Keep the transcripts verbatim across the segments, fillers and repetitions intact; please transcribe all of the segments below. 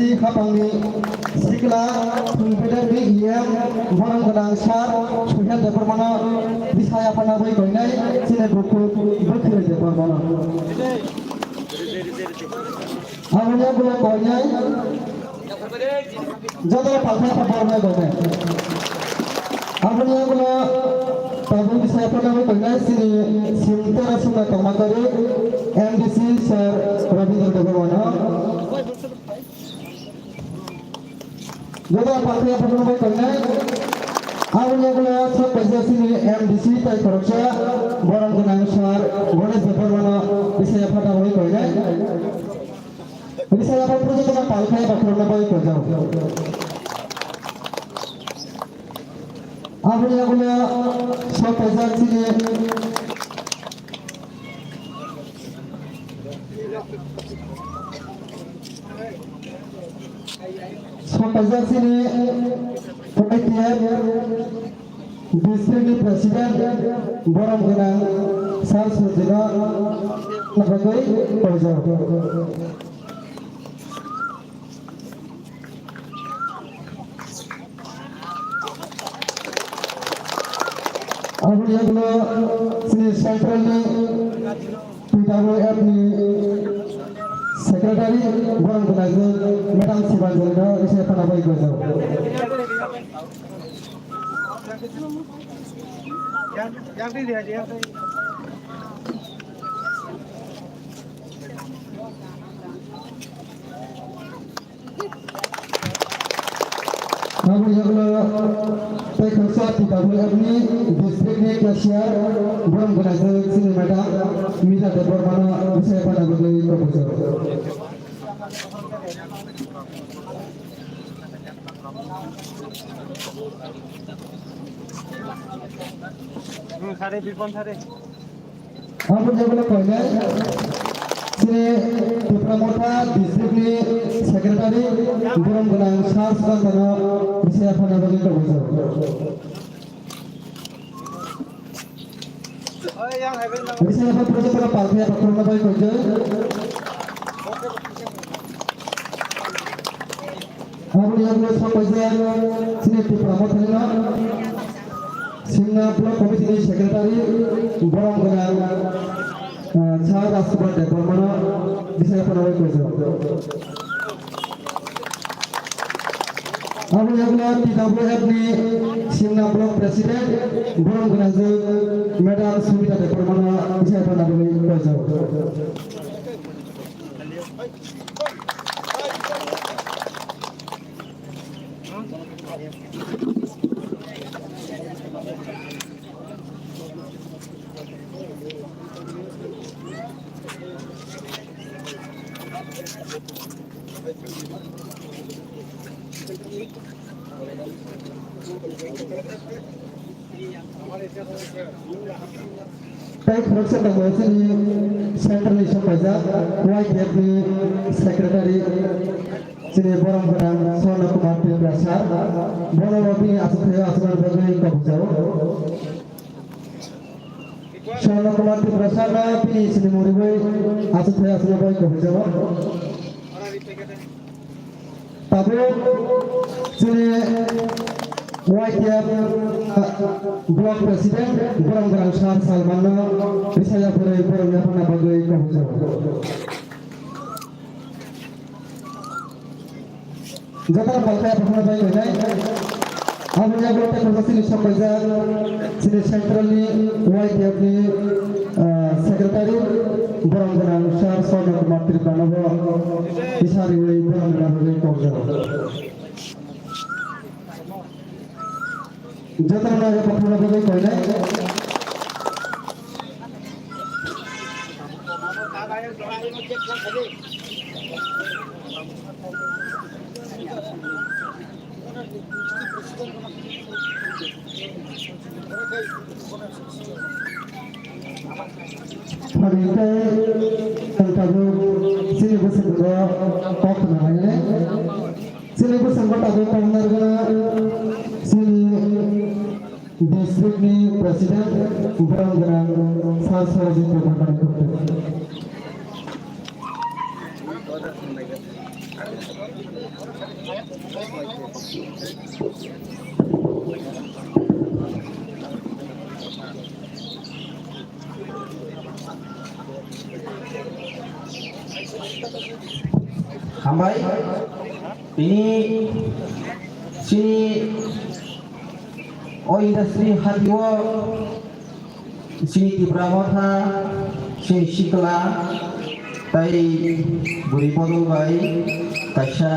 Hapangni sikla, Thungpedar ni E M, borom gwnang sir Suhel Debbarmano bwsa yaphana bai koinai chini bukhuk Bwkhwrwi Debbarmano. Aboni ulo koinai joto palthai kha bormai koinai. Aboni ulo tabuk bwsa yaphana bai koinai chini Simtara Sumna Tongmakari M D C sir Rabindra Debbarmano. Joto palthai yaphana bai koinai. Aboni ulo sok paijak chini M D C tai khoroksa borom gwnang sir Ganesh Debbarmano bwsa yaphana bai koinai. Bwsa yaphana joto palthai yaphana bai koinai. Aboni ulo sok paijak chini Sokajak chini Y T F district ni president borom gwnang sir Surjino nabagwi koijak. Aboni ulo chini central ni P W F ni secretary borom gwnang madam Sibanjali no bwsa yaphana bai koijak. Aboni ulo tei khoroksa P W F ni district ni cashier borom gwnang chini madam Mira Debbarmano bwsa yaphana bagwi koijak. Hmm, sare, Bipon sare. Aboni ulo koinai chini Tipra Motha district ni secretary borom gwnang sir Sukantano bwsa yaphana bagwi koijak. Bwsa yaphana bagwi koijak. Aboni ulo sok paijak chini Tipra Mothani no Simna Block Committee ni Secretary borom gwnang, ah, Sir Rajkumar Debbarmano bwsa yaphana bai koijak. Aboni ulo T W F ni Simna Block President borom gwnang Madam Sumita Debbarmano bwsa yaphana bai koijak. Tei khoroksa tongo chini central ni sokpaijak Y T F ni secretary chini borom gwnang Swarna Kumar Tripura sir, bono bo bini achukthai o achukna bagwi kobokjago. Swarna Kumar Tripura sir no bini chini muriwi achukthai achukna bagwi kobokjago. Tabuk chini Y T F block president borom gwnang sir Salman no bwsa yaphurwi borom yaphana bagwi kobokjago. Jotono palkhai yaphana bagwi koinai. Aboni yago tei khoroksa chini sokpaijak chini central ni Y T F ni, ah, secretary borom gwnang sir Swarna Kumar Tripura no bo kisa riwi borom gwnang bagwi kobokjago. Jotono naga pathorna bagwi koinai. Phaiyung tei ang tabuk chini bwskango kok khna lainai. Chini bwskango tabuk kok narwkna chini district ni president borom gwnang Sir Sarojit Debbarmani Gupta. Hambai, tini chini o industry hatio chini Tipra Motha, chini sikla, tai bwrwi bodol bai kaisa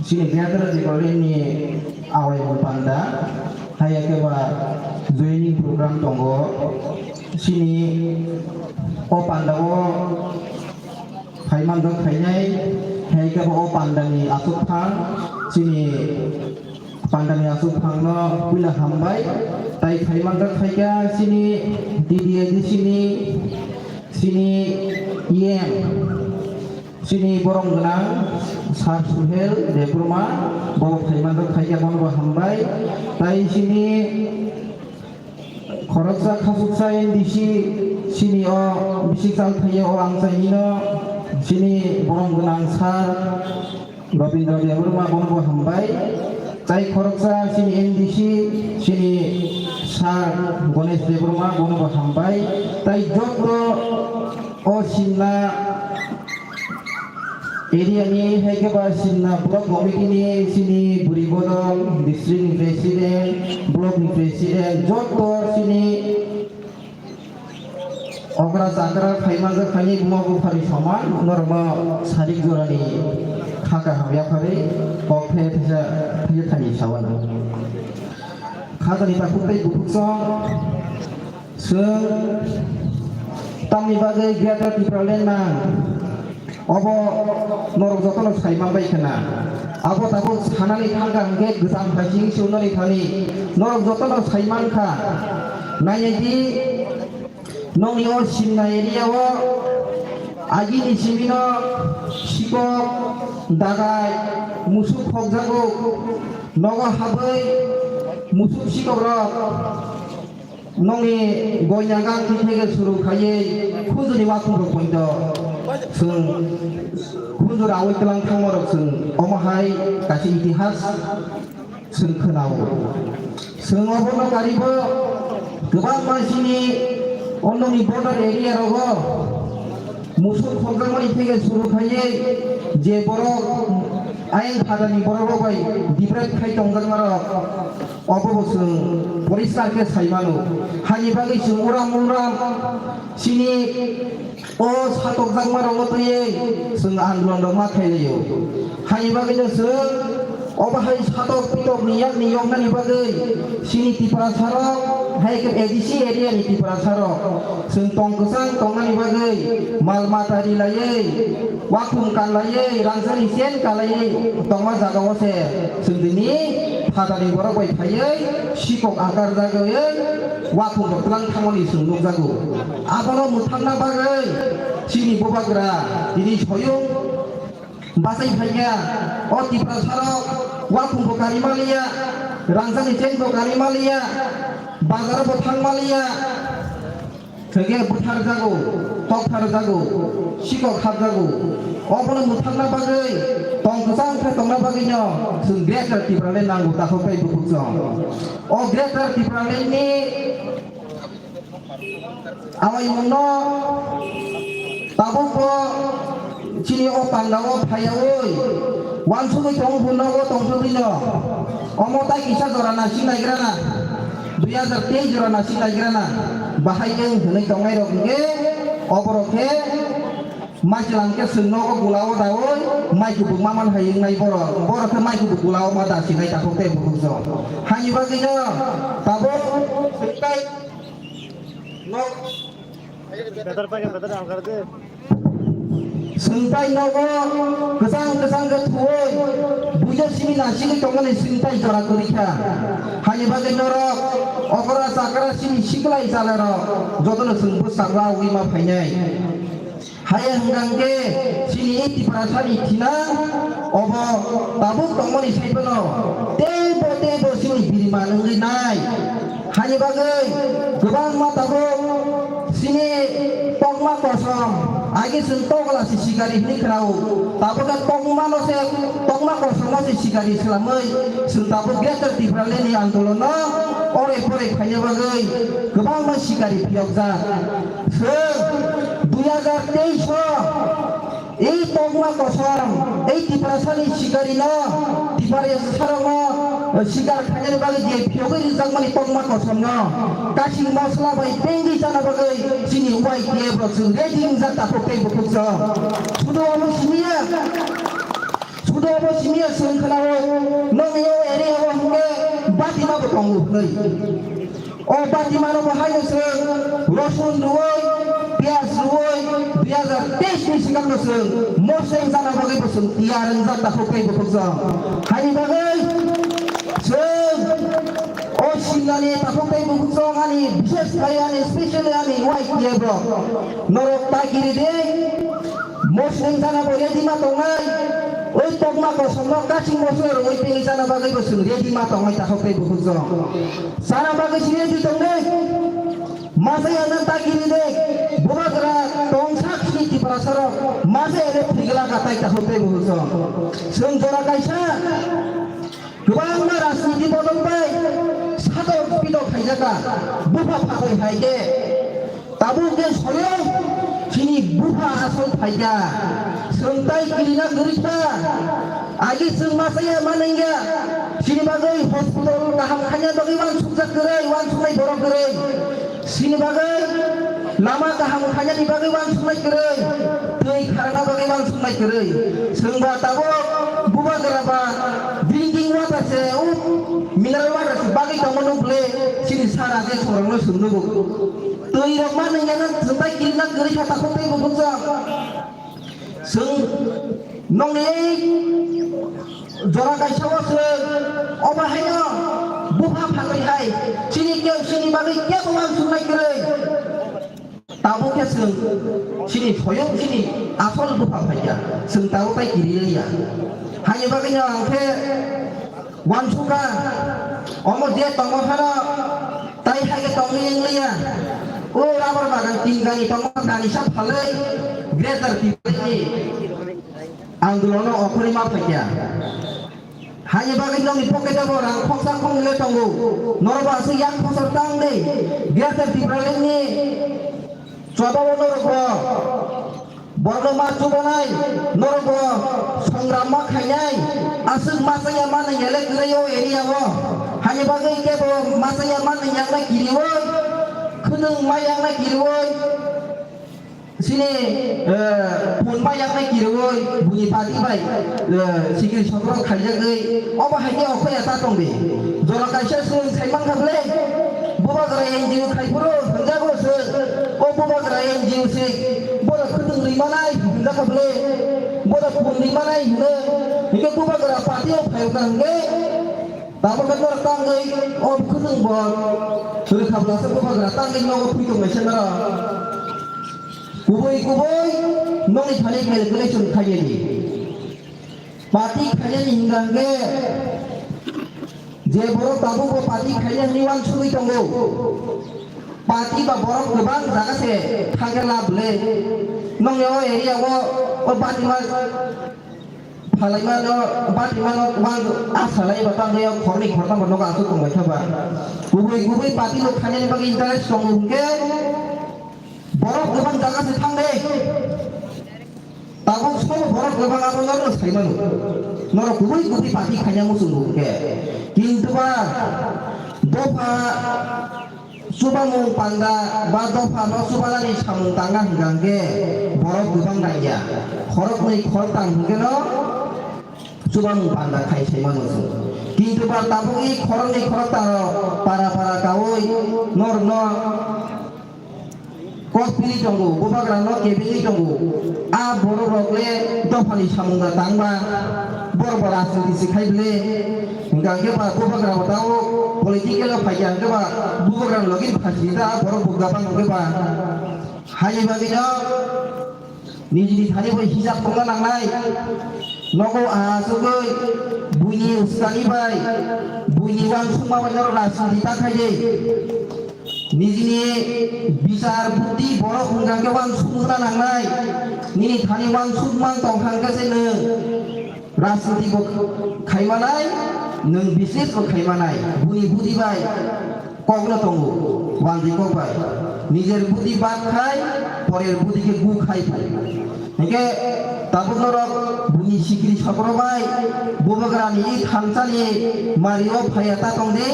chini Greater Department ni awai panda, haya khe ba joining program tongo. Chini o panda o phaimanjak phainai, hai khe bo o pandani aswk phang, chini pandani aswk phangno puila hambai, tai phaimanjak phaikha chini D D A D C ni, chini E M, chini borom gwnang Sir Suhel Debbarma, bo phaimanjak phaikha, bono bo hambai, tai chini Khoroksa khasuksa N D C chini o bisi chal thaiya o ang chaino chini borom gwnang Sir Rabindra Debbarma bono bo hambai. Tai khoroksa chini N D C chini Sir Ganesh Debbarma bono bo hambai. Tai joto o sinna Area ni hai khe ba Simna Block Committee ni chini bwrwi bodol, district ni president, block ni president, joto chini okra chakra phaima jak phaini buma bupha ni soman norokno sarik jora ni kha kaham yapharwi kok phe thaisa thaisa thani sawan. Khajani takhuk tei bukhuk song. Chwng tamni bagwi Greater Tipraland nang? Obo norok jotono sai man bai khna. Abo tabuk sanani thangkha hwnkhe gwdam phaising se wnani thani. Norok jotono sai man kha. Nainai di, nokni o Simna area o agini simino sikok, dagai, musuk khokjago. Nogo habwi musuk sikok rok. Nokni goina gangti theke suru khaiwi khunjuni wakhungrok poito chwng khunju rawi twlang thangmarok chwng omo hai kaisa itihas chwng khwnao. Chwng obono karibo kwbangma chini o nokni border area rogo musuk khokjakmani theke suru khaiwi je borok ayang phatarni borok rok bai debate khai tongjakmarok. Obo bo chwng poriskar khe sai mano. Hani bagwi chwng uram uram chini o satokjakma rokno twiwi chwng andolon rok ma khlai laio. Hani bagwi no chwng obo hai satok pitok ni yak ni yoknani bagwi chini Tiprasa rok, hai khe A D C area ni Tiprasa rok chwng tong kwchang tongnani bagwi mal mata ri laiwi, wakhum kanlaiwi, rangchakni chen kalaiwi tongma jagao se chwng tini phatarni borok bai phaiwi sikok akar jagwi wakhum rok twlang thangmani chwng nukjago. Abono mwthangna bagwi chini bubagra tini soyung bachai phaikha. O Tiprasa rok wakhum bo kari maliya, rangchakni chen bo kari maliya, bazar bo thang maliya. Hwnkhe bwtharjago, toktharjago, sikok hapjago. Obono mwthangna bagwi, tong kwchang khe tongna bagwino chwng Greater Tipraland nango, takhuk tei bukhuk song. O Greater Tipraland ni amai mungno tabukbo chini o pandao phaiyaui wansugwi tongo, bo nogo tongthokgwino. Omo tai kisa jora nasing naigrana, dui hajar teis jora nasing naigrana. Bahai wng hwnwi tongnairok hwnkhe oborok khe maichwlang khe chwng nogo gulao daui mai kubuk ma man hai wngnai borok. Borok khe mai kubuk gulao ma dasinai takhuk tei bukhuk song. Haini bagwino tabuk swngtai nok Betar pakai, betar angkar de. Swngtai nogo kwchang kwchang khe thuwi bujo simi nasigwi tongmani swngtai jora kwrwi kha. Hani bagwi norok okra chakra simi siklai chalarok jotono chwng bwskango awi ma phainai. Haya hwnkha hwnkhe chini Tiprasani thina obo tabuk tongmani sai phano teibo teibo chini biriman wngwi nai. Hani bagwi kwbangma tabuk chini kokma kosom Agi chwng tokla se sikari hwnwi khwnao, tabukhe tongmano se, tongma kosom no se sikari swlamwi chwng tabuk Greater Tipraland ni andolon no orai porai khaina bagwi kwbangma sikari phiyokjak. Chwng dui hajar teis o ei tongma kosom, ei Tiprasa ni sikari no, Tiprasa rok no sikar khainani bagwi je phiyogwi rijak mani tongma kosom no kasing mosla bai tengwi chana bagwi chini Y T F rok chwng ready wngjak takhuk tei bukhuk chwng. Sudu obo simiya, sudu obo simiya chwng khwnao, nokni o area o hwnkhe batima bo tongo hwnwi. O batima no bo haino chwng rosun rwui, piyaj rwui, dui hajar teis ni swkang no chwng moseng chana bagwi bo chwng tiyar wngjak takhuk tei bukhuk chwng. Haini bagwi chwng o Simla ni takhuk tei bukhuk chwng ani bishesh khai ani specially ani Y T F rok norok takiri de. Moseng chana bo ready ma tongnai, oi tokma kosom no kasing mosla rwui tini chana bagwi bo chwng ready ma tongnai takhuk tei bukhuk chwng. Chana bagwi si ready tongnai. Masa ya nan takiri de, bubagra tongsak si Tiprasa rok, masa ya ne phigla ka tai takhuk tei bukhuk chwng. Chwng jora kaisa, kwbangma rajniti bodol bai, sadok pidok khaijaka, bupha phabai hai khe. Tabuk khe soyong chini bupha asol phaikha. Chwng tai kirina kwrwi kha. Agi chwng masa ya manengya. Chini bagwi hospital kaham khaina bagwi uansukjak kwrwi, uansuknai borok kwrwi. Chini bagwi lama kaham khainani bagwi uansuknai kwrwi. Twi kharna bagwi uansuknai kwrwi. Chwng ba tabuk bubagra ba drinking water se, o mineral water se bagwi tongmano bwle chini sara je chwrangno chwng nugo. Twi rok ma nung yana jwng bai kirina kwrwi kha takhuk tei bubugjak. Chwng nongni jora kaisa o chwng obo haino bupha phatwi hai chini kebo chini bagwi kebo uansuknai kwrwi. Tabuk khe chwng chini soyong chini asol bupha phaikha. Chwng tabuk tai kiriya. Haini bagwino ang khe Wansukha, omo je tongo phano, tai hai khe tongwi wngliya. O rubber bagan tin gani tongo, gani sa phalwi, Greater Tipraland ni andolono okhorwi ma phaikha. Haini bagwi nokni pocket o bo rang khoksa khoknwi le tongo. Norok bo aswk yang khosor tang de, Greater Tipraland ni choba o norok bo. Borokno ma chubanai, norok bo songram ma khainai, aswk ma chaya ma nangya le kwrwi o area o. Hani bagwi kebo ma chaya ma nangya na kiriwi, khwnwng ma yang na kiriwi. Sini, eh, phone ma yang na kiriwi, buni party bai, eh, sikiri sokro khaijagwi, obo hai khe okhorya ta tongdi. Jora kaisa swrwng sai mankha bwle, bubagra N G O khai phuru hwnjago se, o bubagra N G O se, boda khwtwng ri manai hwnjakha bwle, boda phone ri manai hwno, hwnkhe bubagra party o phai wngkha hwnkhe, tabukhe norok tangwi o khwtwng bo rwkha bwlasa bubagra tangwi nogo thwi tongnaisa norok. Kubui kubui nokni thani calculation khaiyadi. Party khainani hwnka hwnkhe je borok tabukbo party khaina hwnwi uansugwi tongo. Party ba borok kwbang jaga se thangkhe lab le. Nokni o area o, o batima phalaimano, batimano uang asalai ba tangwi o khornwi khorthambo nogo aswk tongbaikha ba. Kubui kubui party no khainani bagwi interest tongo hwnkhe borok kwbang jaga se thang de. Tabuk sobo borok kwbang abo norokno sai mano. Norok kubui kubui party khaina muchungo hwnkhe. Kintu ba dopha chubamung panda ba dopha no chubanani samung tangna hwnkha hwnkhe borok kwbang nangya. Khoroknwi khoroktham hwnkhe no chubamung panda khai sai mano chwng. Kintu ba tabuk i khoroknwi khoroktham rok para para kaui norokno Kok pili tongo, bubagra no kebengwi tongo. A borok rok le dophani samung da tangma, borok bo rajniti se khai bwle. Hwnkha hwnkhe ba bubagra bo tao political o phaikha hwnkhe ba bubagra ni logi phasi da borok bo gabang hwnkhe ba. Haini bagwi no nijini thani bo hijab tongna nangnai. Nogo asugwi buini uskani bai, buini uansukma bai norok rajniti ta khaidi. Nijini bichar buddhi borok hwnkha khe uansuk wngna nangnai. Nini thani uansuk mang tongkha hwnkhe se nwng rajniti bo khaimanai, nwng business bo khaimanai. Buni buddhi bai kokno tongo, wanjwi kok bai. Nijer buddhi bad khai, porer buddhi khe gu khai phai. Hingke tabuk norok buni sikiri sokro bai bubagrani i thansani mario phaiya ta tongdi.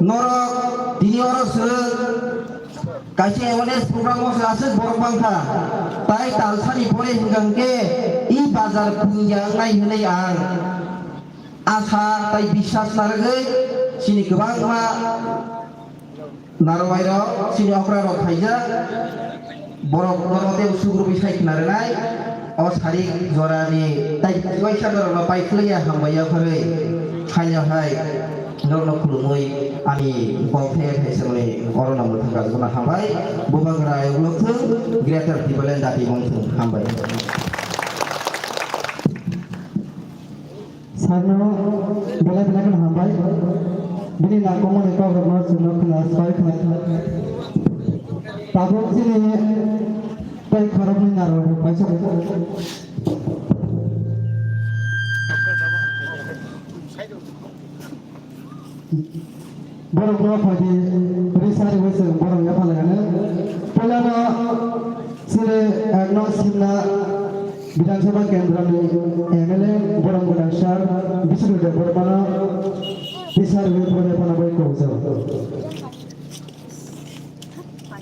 Norok tini oro se kaisa awareness program o se aswk borok bangkha. Tai talsani pore hingka hingke i bazar pungya wngnai hinui ang asa tai biswas narwgwi chini kwbangma Narwai rok, chini okra rok khaijak, borok norok tei usuk rwui sai khna rwnai, o sarik jorani tai uaisa norokno pai khwlaiya hambai ya phagwi, haino hai norokno khulumui ani kok thaya thai samani orono mwthang rajwkno hambai, bubagra ayuk lok thung, Greater Tipraland dati mung thung, hambai. Sarno belai belai kheno hambai. Bini nangkukmani kokrokno chwngno khna, soi khna. Tabuk chini tei khoroknwi narwkni paisa. Borok no phaidi risa riwi chwng borok ya phalai ano. Puilano chini ek nong Simna Bidhan Sabha Kendra ni M L A borok gwnang sir Bisnu Debbarma no risa riwi borok ya phalai bai kok jago.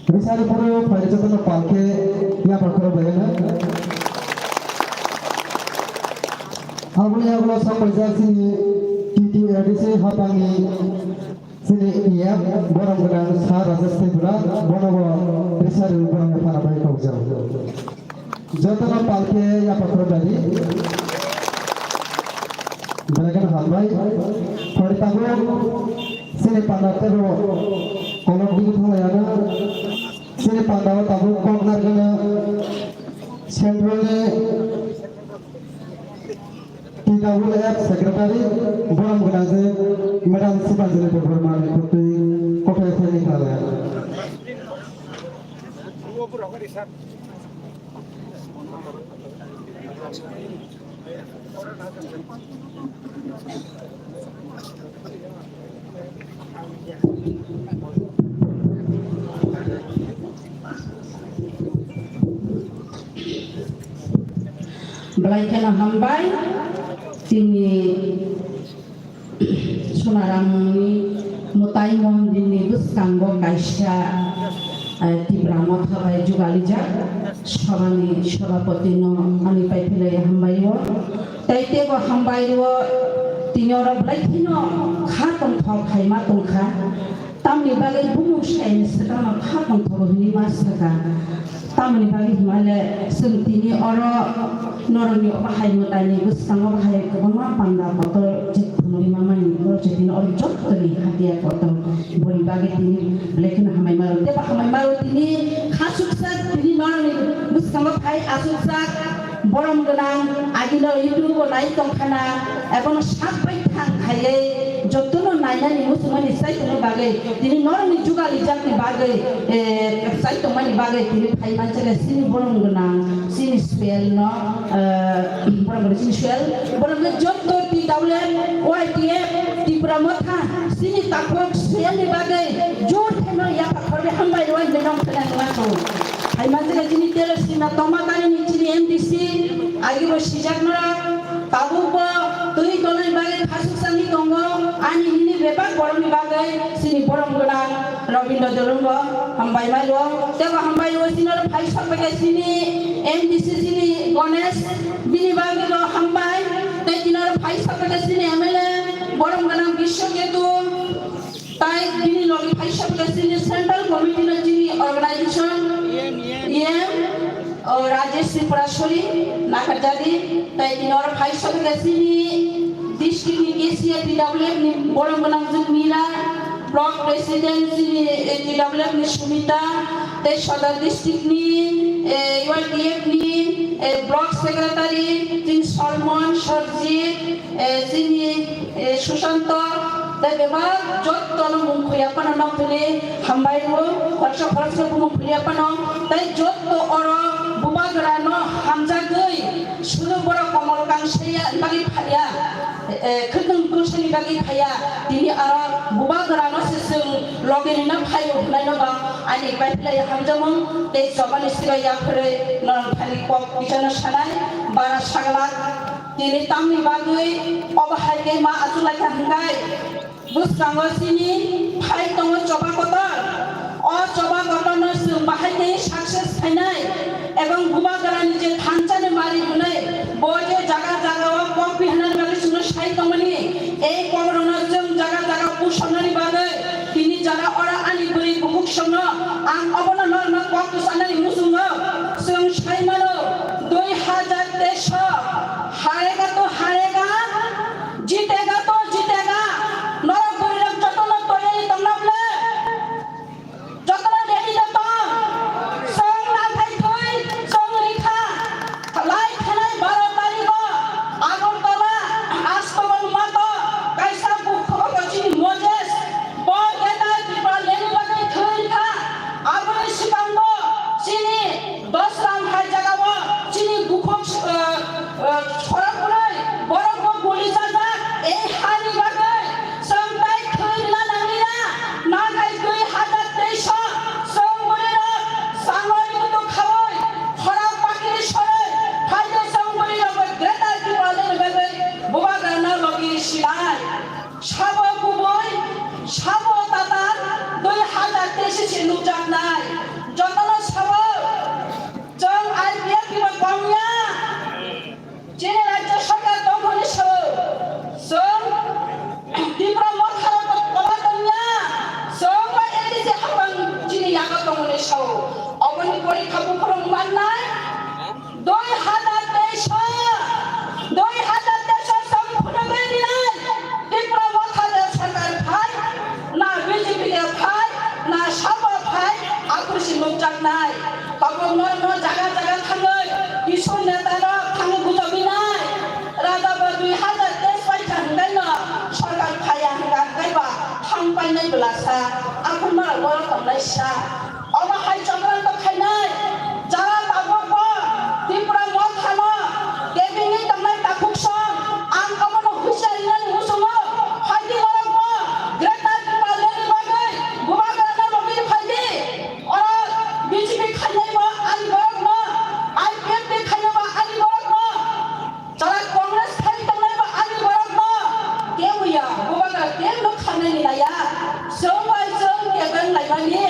Risa riwi borok phaidi joto no palke ya pakhoro bai ano. Aboni yagulo sok paijak chini T T A D C hapangni chini E M borom gwnang Sir Rajesh Tripura, bono bo risa riwi borom phana bai kokjak. Jotono palke yapha khoro dadi. Belai kheno hambai. Pori tabuk chini panda tebo kolok digi thanglaiyano. Chini panda o tabuk kok nargana central ni T W F Secretary, borom gwnang je Madam Sibanjali Debbarma ni kwtwi kothai thani khlai. Belai kheno hambai, chini Sonaramni Mwtai Mondirni bwskango kaisa, eh, Tipra Motha bai jugalijak sobhani sobhapotino ani paiphilai hambai o. Tei teibo hambai rwo, tini oro belai kheno kha tongthok khaima tongkha. Tamni bagwi bumung saini swkangno kha tongthogo hinwi ma swka. Tamni bagwi hwnmale chwng tini oro norokni obo hai mwtaini bwskango bahai kwbangma panda kotor chik phunugwi mamani norok chwng tini oro jottoni hatiya kotor. Boni bagwi tini belai kheno hamai maro. Tebo hamai maro tini khasuksa tini norokni bwskango phai asuksa. Borom gwnang, agino YouTube o nai tongkhana, ebono sak bai thang khaiwi, jotono nainani muchungmani chai tongma bagwi, tini norokni jugali jakni bagwi, eh, chai tongmani bagwi tini phai manjak chini borom gwnang, chini swel no, eh, borom gwnang chini swel, borom gwnang joto T W F, Y T F, Tipra Motha, chini takhuk swel ni bagwi, jor kheno yapha khorwi hambai rwui nong khna nangma chong. Hai manjak chini telo sima tongma kani ni chini M D C, Agi bo sijak norok, tabuk bo twi tolwi bagwi khasuk sani tongo, ani hini bebak borokni bagwi chini borom gwnang Robindra Dolung bo hambai mai o, tebo hambai o chini oro phai sok bai khe chini M D C chini Ganesh, bini bagwi bo hambai, tei chini oro phai sok bai khe chini M L A borom gwnang Biswa Ketu, Tai bini logi phai sok khe chini Central Committee no chini organization E M, o Rajesh Tripurasori Nakarjadi, tai bini oro phai sok khe chini district ni K C A T W F ni borom gwnang jwk Mira, Block President chini, eh, T W F ni Sumita, tei Sodar District ni, eh, U R D F ni, eh, Block Secretary chini Solomon, Sorjit, eh, chini, eh, Susanto, Tei bebak jotto no mung khuya phano nokthini hambai rwo, khoroksa khoroksa bumung khuya phano, tei jotto oro bubagra no hamjagwi sulu borok komol kangsaya bagwi phaiya, eh, khwtwng tulsani bagwi phaiya, tini aro bubagra no se chwng logi rwna phaio hwnai no ba ani bai philai hamjamung tei chobani siro yaphwrwi norok thani kok kichano sanai bara saglak. Tini tamni bagwi obo hai khe ma achuk lai kha hwnkhe, bwskango chini phai tongo choba kotor. O choba kotorno chwng bahai khe success khainai, ebong bubagrani je thansa ni mari hwnwi bo je jaga jaga o kok pihanani bagwi chwngno sai tongmani, ei kokrokno chwng jaga jaga pusonani bagwi tini jara oro ani bwrwi bukhuk songno ang obono norokno kok kwchanani muchungo chwng sai mano, dui hajar teis o harega to harega, jitega to jitega, norok bwrwirok jotono toyari tongna bwle, jotono ready no tong, chwng nathai thwi chwng rikha, lai khanai baro tarigo Agartala Astongon mato kaisa bukhuk chini Moses, bo Greater Tipraland ni bagwi thwi rikha, aboni swkango chini Dosram hai jagao chini bukhuk, eh, eh, khorokbrwi borokbo guli chajak, ei hani bagwi chwng tai thwi rwna nangliya, nathai dui hajar teis o chwng bwrwirok changwi muitu khaui khorang pakiri sorwi phaikhe chwng bwrwirokbo Greater Tipraland ni bagwi bubagrano logi sinai. Sabo kubui, sabo tatal, dui hajar teis se nukjaknai. Jotono sabo, chwng I P F T ni bo tongya. Chini rajya sarkar tongmani sabo, chwng Tipra Motha rok kola tongya. Chwng bai A D C hapang chini yago tongmani sabo. Oboni porikha buphuru mannai. Dui hajar teis o, dui hajar teis o chwng phunugwi rinai, Tipra Motha de sarkar phai, na B J P de phai, na sabo phai, aphuru se nukjaknai. Tabuk no, no jaga jaga thangwi, kisu neta rok thangwi gujogwinai. Raja bo dui hajar teis paikha hwnkhe no sarkar phaiya hwnkha hwnkhe ba thang painai bwlasa, aphuru norok borok tongnai sa. Omo hai chokranto khainai, jara tabukbo Tipra Mothano kebengwi tongnai takhuksong, ang omono husiar rinani muchungo, phaidi norokbo Greater Tipraland ni bagwi bubagrano logwi phaidi, oro B J P khainaibo ani borokno, I P F T khainaibo ani borokno. Jara Congress thani tongnai ba ani borok no kebo ya, bubagra kebo no khanai ni naya. Chwng bai chwng kebeng laimani,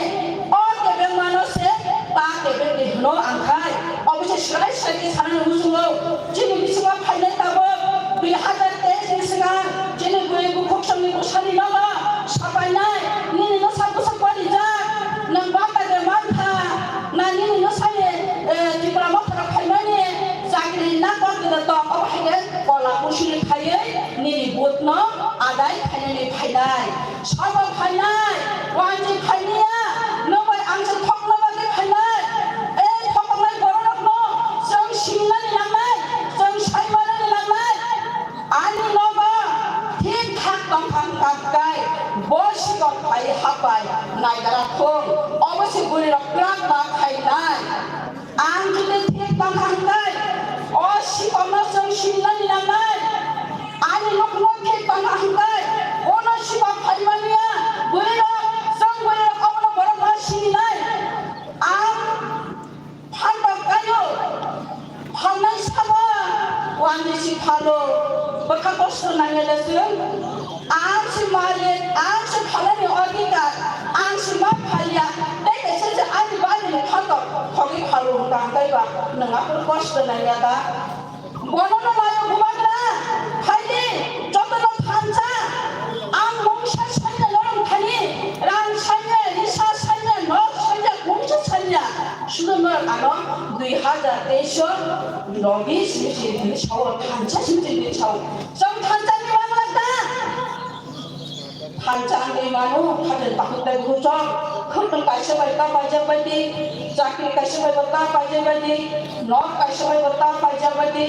o kebeng mano se ta kebeng ni hwno ang khai. Obo se swrai swrai khe sanani muchungo. Chini bisingo phainai tabuk dui hajar teis ni swkang chini bwrwi bukhuk songni bwsani nogo sapainai. Nini no sak bwsak warijak, nwng bata de mankha, na nini no sani, eh, Tipra Motha rok phaimani. Chakri na kok gwnang tong, obo hai khe kola kusuri khaiwi nini vote no adai khainani phainai. Sabo phainai, wanji phainiya, nwng bai ang se thokna bagwi phainai. Ei thoknai borok rokno chwng singnani nangnai, chwng saimanani nangnai. Ani nogo thik thak tongthang tangkai, bo sikok phai hapai naidara thung, obo se bwrwi rok kwrak ma khainai. Ang jodi thik tongkha hwnkhe, o sikokno chwng simnani nangnai. Ani nukhungno thik tongkha hwnkhe, bono sikok phaimaniya bwrwirok, chwng bwrwirok obono borok ma sininai. Ang phantok kaio, phalnai sabo, wani si phalo, bwkha kosto nangya da chwng. Ang se malik, ang se phalani odhikar, ang se ma phalya, tei kaisa se ani bani ni phato khogwi phalo hwnkha hwnkhe ba nwng aphuru kosto nangya da? Bono no laio bubagra, phaidi, jotono thansa, ang mungsa sanya norong thani, rang sanya, risa sanya, nok sanya, kungsa sanya, sudo norok ano dui hajar teis o logi simi simi sao, thansa simi simi sao. Chwng thansa ni wng lak da? Thansa wngwi mano, khatel takhuk tei buchok, khwtwng kaisa bai ta paijak bai di, chakri kaisa bai bo ta paijak bai di, nok kaisa bai bo ta paijak bai di,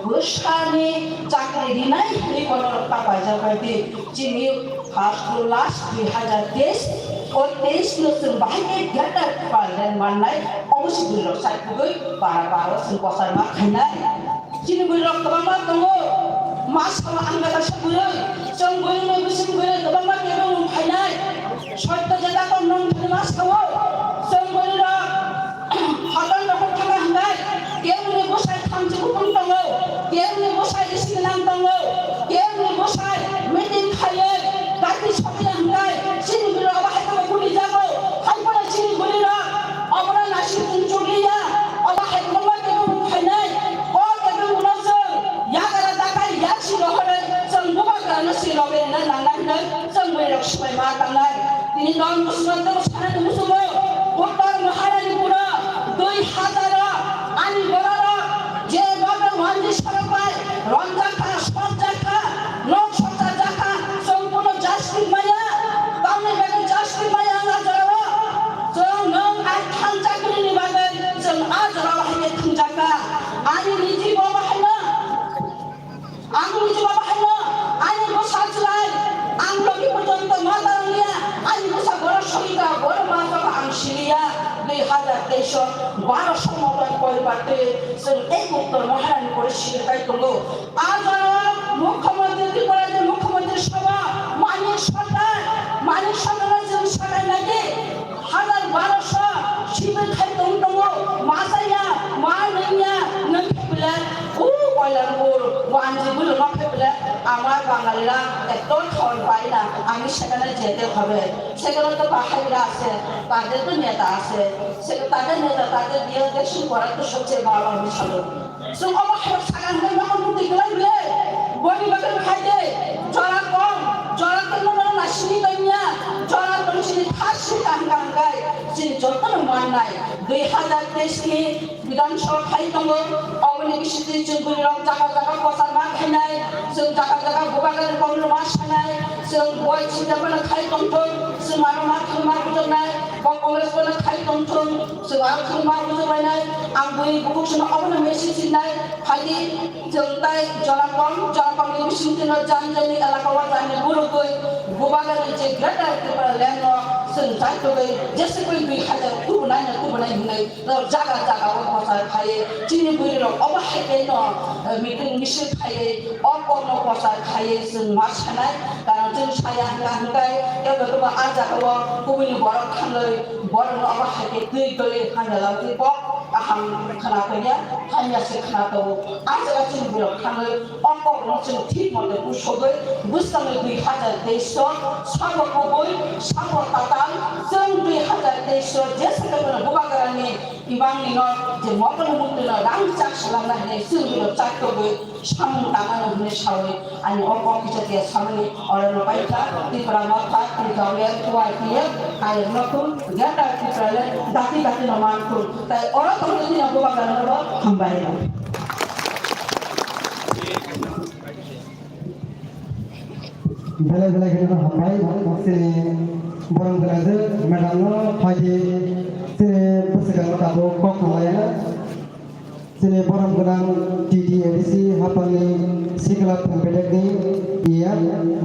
Bwsani chakri rinai hinwi bono rok ta paijak bai di. Chini first to last dui hazar teis, o teis no chwng bahai khe greater Tipraland mannai, obo se bwrwi rok sai kwrwi bara bara o chwng kwchar ma khainai. Chini bwrwi rok kwbangma tongo, ma salo ang bai kaisa bwrwi, chwng bwrwi no bising bwrwi kwbangma kebo mung khainai. Sotto jeta kon nong thani ma sao, chwng bwrwi rok Hotel rok thangna hwnkhai, keboni bwsai thamchi kutung tongo, keboni bwsai isi gwnang tongo, keboni bwsai meeting khaiwi gati sokya hwnkhai, chini bwrwi rok abo hai kheno kuni jago, hai phano chini bwrwi rok obono naising chwng chukliya, obo hai kwbangma kebo mung khainai, o kebo mungno chwng yakara dakai yaksi rohorwi chwng bubagrano silogwi rwna nangnai hwnwi chwng bwrwi rok swbai ma tangnai. Tini non bwswk tei sanani muchungo Uttor Maharani pura dui hazar ani borok je babe wanji sorok bai romjakha, sokjakha, nok sokjakha, chwng bono justice maya, tamni bagwi justice maya wng a jorao. Chwng nwng ang thangjak bini bagwi chwng a jorao hai khe thangjakha. Ani niji bo bahaino Ang niji bo bahaino ani bwsa chwrai, ang logi porjonto ma tarwngya, ani bwsa borok sogika, borok ma saba ang siliya, dui hazar teis o baro somodon poribar twi chwng ekottor Maharani pore silikai tongo. A jora Mukhyamantri, Tripura ni Mukhyamantri Sabha, Manik Sarkar, Manik Sarkar no chwng sakai nai di. Hazar baroso sibir khai tong tongo, ma saya, ma nungya, nung khe belai, o koilar bur, wanji bulu ma khe belai, amar Bangalira, ekdom thon paina, ami সেখানে যেতে হবে। সেখানে তো পাহাড়িরা আছে, তাদের তো নেতা আছে। সে-, তাদের নেতা, তাদের দিয়ে দেশের করার তো সবচেয়ে ভালো আমি ভালো। Chwng omo hai sakang hwnwi nokhor mukti kwlai bwle. Boni bagwi khai de. Jora kom, jora tongma mano na sini tongya. Jora tong sini thas sini kaham kaham khai. Chini jotono mannai. Dui hazar teis ni Bidhan Sabha khai tongo. Oboni bisingtwi chwng bwrwi rok jaga jaga kwchar ma khainai. Chwng jaga jaga bubagrani problem ma sanai. Chwng boi chini jabana khai tongthung. Chwng aro ma thwngma bujoknai. Bo Congress bono khai tongthung. Chwng aro khwlwma bujabainai, ang bui bukhuk sino obono message sinai, phaidi chwng tai jora kom, jora kom ni bising tino jani jani elaka o jani burugwi, bubagrani je Greater Tipraland no chwng chaitugwi, jese koi dui hazar tubunai no tubunai hinwi, no jaga jaga o kwchar khaiwi, chini bwrwi rok obo hai khe no, eh, meeting misil khaiwi, o kok no kwchar khaiwi chwng ma sanai, karon chwng saya hwnka hwnkai, kebo kebo a jaga o kubuni borok thangwi, Borokno obo hai khe twi twi hamya lamtwi kok kaham khna tongya, hamya se khna tongo. A jaga chini borok thangwi o kokno chwng thik mote pusogwi bwskangni dui hazar teis o sabo kubui, sabo tatal, chwng dui hazar teis o jesa khe bono bubagrani imangni no je mokol mukti no rang chak swlangna hinwi chwng borok chak togwi samung tangmano hinwi sawi ani o kok kisa tiya samani orano paikha Tipra Motha, Tipra Motha, Tipra Motha, Tipra Motha, Tipra Motha, tai oro tongwi tini ang bubagrano hambai. Belai belai khe no hambai, chini borom gwnang madam no phaidi chini bwswkang no tabuk kok nanglaina. Chini borom gwnang T T A D C hapangni sikla thang bedekni iya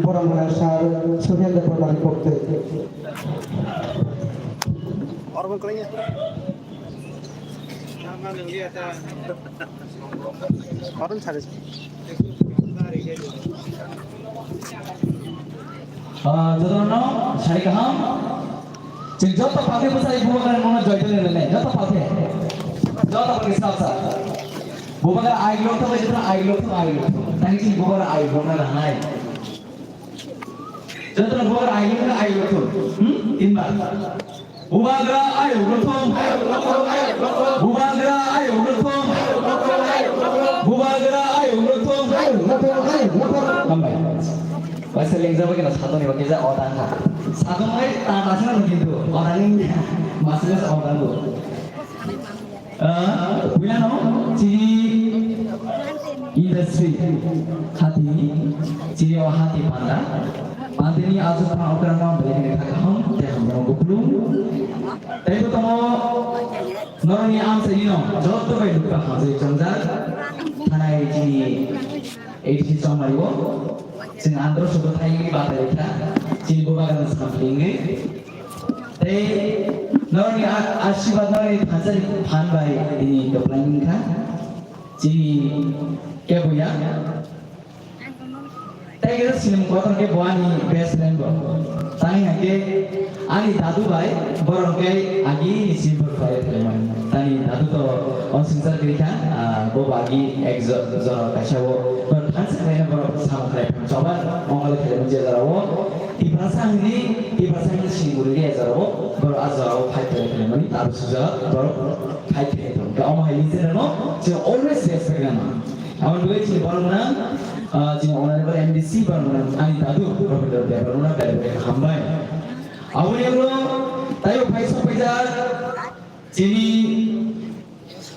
borom gwnang sir Sukhendra Debbarmani koktwi. Ah, jotono sari kaham. Chwng joto palkhe bwsai bubagrani mungno joy tongwi rwnai, joto palkhe. Joto palkhe sal sal. Bubagra ai lok thok, joto ai lok thok, ai lok thok. Thank you, bubagra ai lok na nanai. Joto bubagra ai lok na ai lok thok. Hmm? Tinbar. Bubagra ayuk rwthung. Bubagra ayuk rwthung. Bubagra ayuk rwthung. Hambai. Waisa lengjak bai kena sadoni bagwi ja oda kha. Sadon bai ta ta sina kintu oda ni masile sa oda bu. Ah, puilano chini industry hati, chini o hati panda. Pandini azu pa okra ma beli ni thak ham, te ham no guplu. Tei bo tamo noroni amsa ino, joto bai lukha hamjai chongjak. Thana Chini A D C chongmani o, chini andro sudu thai batai kha, chini bubagrano samsingwi. Tei norokni a-, asirwad, norokni thansa ni phan bai tini doplai wngkha. Chini kebuya. Tei khe sining kotor khe bo ani best friend bo. Tani hake ani dadu bai borok khe agi ni simple fire khlaimani. Tani dadu to o swngchar kwrwi kha, ah, bo bo agi ek jo-, jora kaisa o. Bo thansa khlaina borok samung khlai phano choba ongole khlaimani je jora o. Tiprasa hwnwi, Tiprasa hwnwi sining bwrwi rw jora o. Borok a jora o fight khlai khlaimani, abo sujak borok fight khlai thung. Omo hai ni je no, je always respect nang. Aboni bagwi chini borok gwnang, ah, chini honorable M D C borok gwnang ani dadu Rabindra Debbarma belai belai hambai. Aboni ulo taibo phai sok paijak chini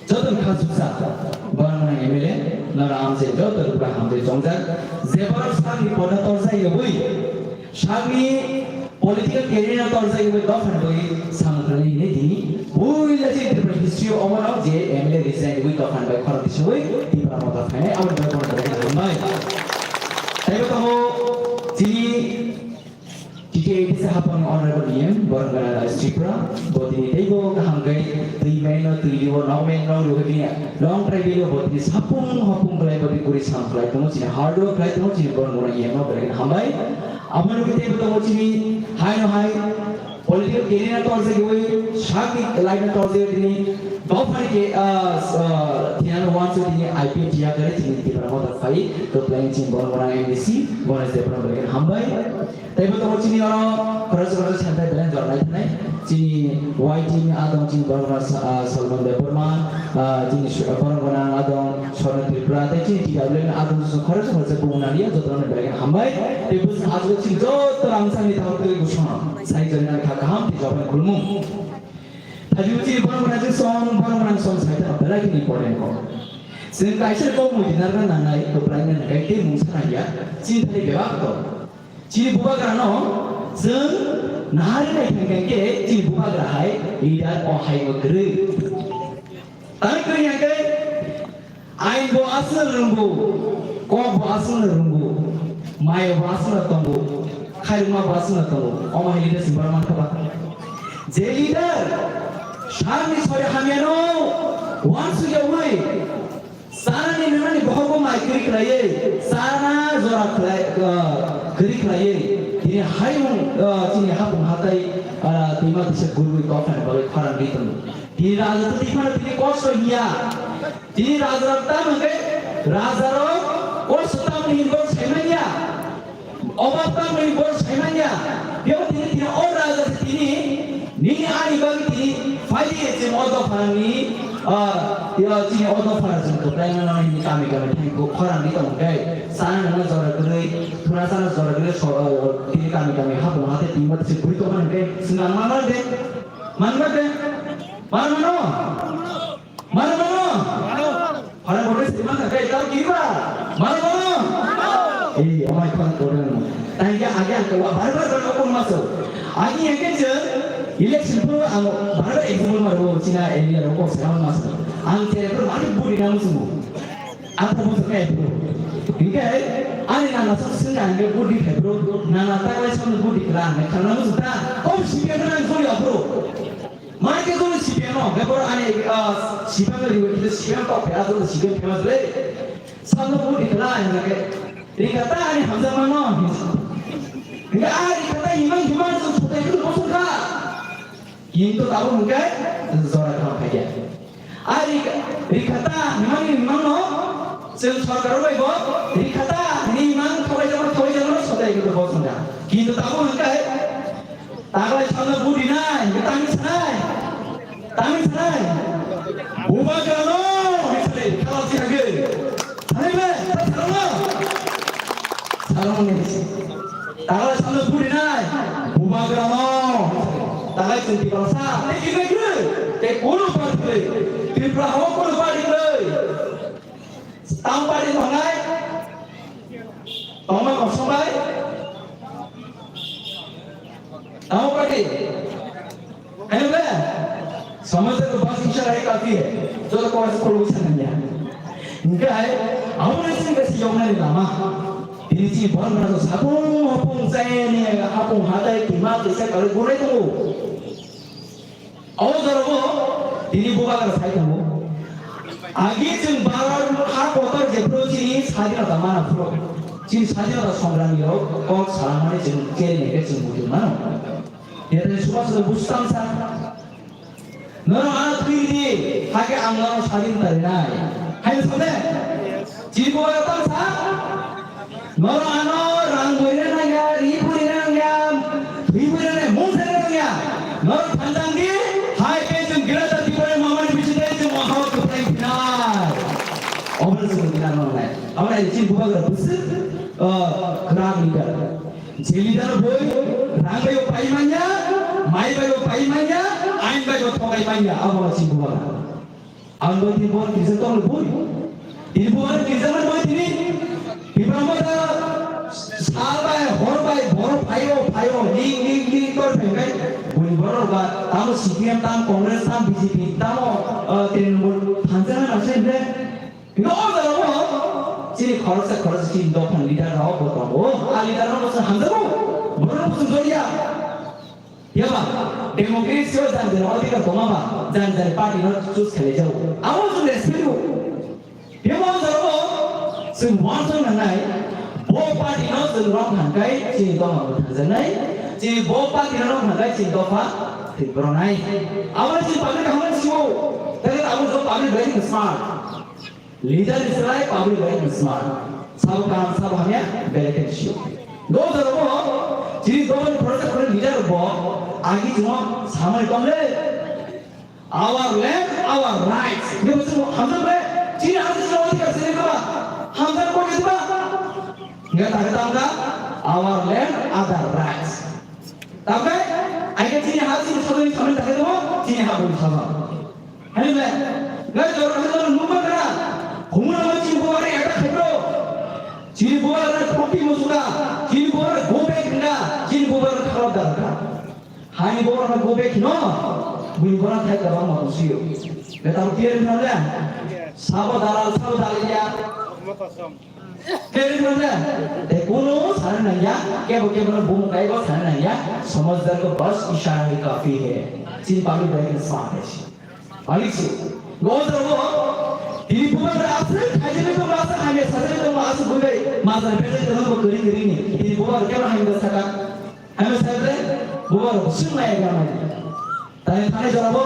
joto ni kha suksa borok gwnang M L A, nara amchai joto ni pura hambai chongjak. Je borok sakni poda torjak yogwi, sakni political career no torjak yogwi dophani bagwi samung khlai hinwi tini puila chini Tripura history o omo no je M L A resign yogwi dophani bai khorang tisogwi Tipra Motha phainai, aboni bagwi bono belai kheno hambai. Taibo tongo chini T T A D C hapang honorable E M Boromgana Raj Tripura, bo tini teibo kaham khe twi maino twi liwo nok maino rwgwi tini long trai bilo bo tini sapung hopung khlai bo tini guri sam khlai tongo, chini hard work khlai tongo, chini Boromgana E M no belai kheno hambai. Aboni bagwi teibo tongo chini hai no hai political career no torjak yogwi, sakni life no torjak yogwi tini dophani khe, ah, s-, ah, thinano uansuk tini I P F T A kare tini Tipra Motha phai, kwplai chini Boromgana M D C, Ganesh Debbarma belai kheno hambai. Teibo tongo chini oro khoroksa khoroksa santai belai jora nai thanai. Chini Y T ni adong chini Boromgana Sa-, ah, Salman Debbarma, ah, chini su-, Boromgana adong Swarna Tripura, tei chini T W ni adong khoroksa khoroksa bumung naliya, jotono belai kheno hambai. Tei bwswk aswk chini joto rangchakni tabuk tei bwswkno sai jani nang kha kaham tei jotono khulumung. Thaibo chini Boromgana je song, Boromgana song sai ta belai kheno important kok. Chwng kaisa kok mui dinar na nangnai, kwplai na nangnai, tei mungsa nangya, chini thani bebak to. Chini bubagrano chwng nahari nai thang thang khe chini bubagra hai leader o hai bo kwrwi. Tani kwrwi hwnkhe ain bo aswk rwngbu, kok bo aswk rwngbu, mayo bo aswk tongo, khairokma bo aswk tongo. Omo hai leader se borok mankha ba? Je leader sakni sori hamyano uansukyaui Chanani nwngnani bokhokbo mai kwrwi khlaiwi, chana jora khlai, ah, kwrwi khlaiwi, tini hayung, ah, chini hapung hatai, ah, twima kisa gurwi kophani bagwi khorang ri tongo. Tini raja twi phano tini kosto hiya. Tini rajarok tamo hwnkhe rajarok kosto tamo hinwi borok saimanya. Obab tamo ni borok saimanya, biyabo tini, tini o raja se tini, nini ani bagwi tini phai di, chini o dophani, ah, ya, chini o dophano chwng kwplai mano nini kami kami thangwi khorang di tong khe, sana nangma jora kwrwi, thuna sana jora kwrwi, so, ah, tini kami kami hapung hate tini mate se bui tongmani hwnkhe, chwng ang manmani de, manmani de, manmano? Mano, mano. Mano. Hara bote sima ka kai tau kiba. Mano, mano. Eh, amai khon kodan. Tangga age ang kawa bar bar bar ko maso. Agi age je election pro ang bar bar example maro china area ro ko seram maso. Ang tere pro mari buri nam sumo. Ang ko musu kai pro. Hingke ani nana sok singa hingke buri kai pro. Nana ta kai som buri kla hingke khana musu ta. Kom sipe na sori apro. Mane khe jono C P M no, hwnkhe borok ani, ah, C P M no riwi khe C P M tok phai, ah, jono C P M famous le. Salo bo rikha ta hinwi khe, rikha ta ani hamjakma no hinwi. Hwnkhe ah rikha ta himang himang chwng sotai khe bosong kha. Kintu tabuk hwnkhe jora kaham phai khe. Ah rikha, rikha ta himang himang no chwng sorkar bai bo rikha ta hinwi himang thawai jama thawai jama no sotai khe bosong kha. Kintu tabuk hwnkhe Taglai salno budi nai, tangwi sanai. Tangwi sanai. Bubagrano, hisale, kala si hage. Sanai be, ta salno. Salno ni. Taglai salno budi nai. Bubagrano. Taglai chwng Tiprasa. Tei khe khe. Tei kono party khe. Tripura ho kono party khe. Tang party tongnai. Tongma kosong bai. Tamo party. Ano ba? Samajta to bas isharai kafi hai. Joto ko aise khuluk sananya. Hingke hai, Aboni chini kaisa yoknani lama. Tini chini borok rok sapung hopung chayani hapung hatai tima kaisa kalai gunai tongo. O jorabo tini bubagra sai tongo. Agi chwng Bharat ha kotor jephuru chini sadinota mana phuru. Chini sadinota songrami rok kok salamani chwng keri neke chwng buji mano. Yatni Subhas Chandra Bose tamsa. Norok ano thwi di, hakhe ang norok sadin tarinai. Hai sade? Chini bubagra tamsa? Norok ano rang boina nangya, ri boina nangya, thwi boina nangya, mung saina nangya. Norok thanjang di, hai khe chwng Greater Tipraland mamani bisingtwi chwng o hao kwplai phinai. Obo chwng phinai norok nai. Abo nai chini bubagra bwswk, uh, kwrak leader. Je leader boi, rang bai bo pai manya, mai bai bo pai manya, ain bai bo thokai manya, abo chini bubagra. Ang bai tini bubagra kirsa tong boi. Tini bubagra kirsa man boi tini. Tipra Motha sal bai, hor bai, borok phaio, phaio, ning, ning, ning kor phai kai. Bui borok ba, tamo C P M, tam Congress, tam B J P, tamo, uh, Trinamool, thansa na nase ne. Hingke o jaga o chini khoroksa khoroksa chini dophani leader rok bo tongo. A leader rok bo chwng hamjago. Borok bo chwng jolia. Phiya ba democracy o jani jani odhikar tongma ba jani jani party no choose khlai jago. Abo chwng respect rw. Phiya ba o jaga o chwng uansuk nangnai. Bo party no chwng rok thangkai chini dopha bo thangjaknai. Chini bo party no rok thangkai chini dopha thwi boronai. Abo chini public hamya sio. Tei abo jok public very smart. Leader is right, public right is smart. Sabo kaham, sabo hamya, belai khe sio. No jora bo, chini dophani khoroksa khoroksa leader bo, agi chwng samani tong le. Our land, our rights. Ni bo chwng hamjak le, chini ha chwng odhikar se ba, hamjak ko ba. Nge ta ta ta, our land, other rights. Tamkhe, aike chini ha chini sajoni samani takhai tongmo, chini ha bui sama. Hai le, ngai jor khe jor nungma kra. Humuna ma chini bubagra attack khaibro. Chini bubagra thokti musuka. Chini bubagra go back hinga. Chini bubagra kharap dalka. Hani bubagra go back hino. Bui bubagra thai kabang ma kusiyo. Betam tier hino le. Sabo dalal, sabo dalal ya. Keri mane, te kuno sana nangya, kebo kebo no bumu kaibo sana nangya, samajhdar ko bas ishara hi kafi hai. Chini public bai kena smart hai si. Balik si. Go jabo, tini bubagra asli khaijani to masa hanya sajani to masa bubai, masa bete to ko kering kering ni. Tini bubagra kema hanya saka. Hanya sabe, bubagra sung maya gamai. Tani thani jorabo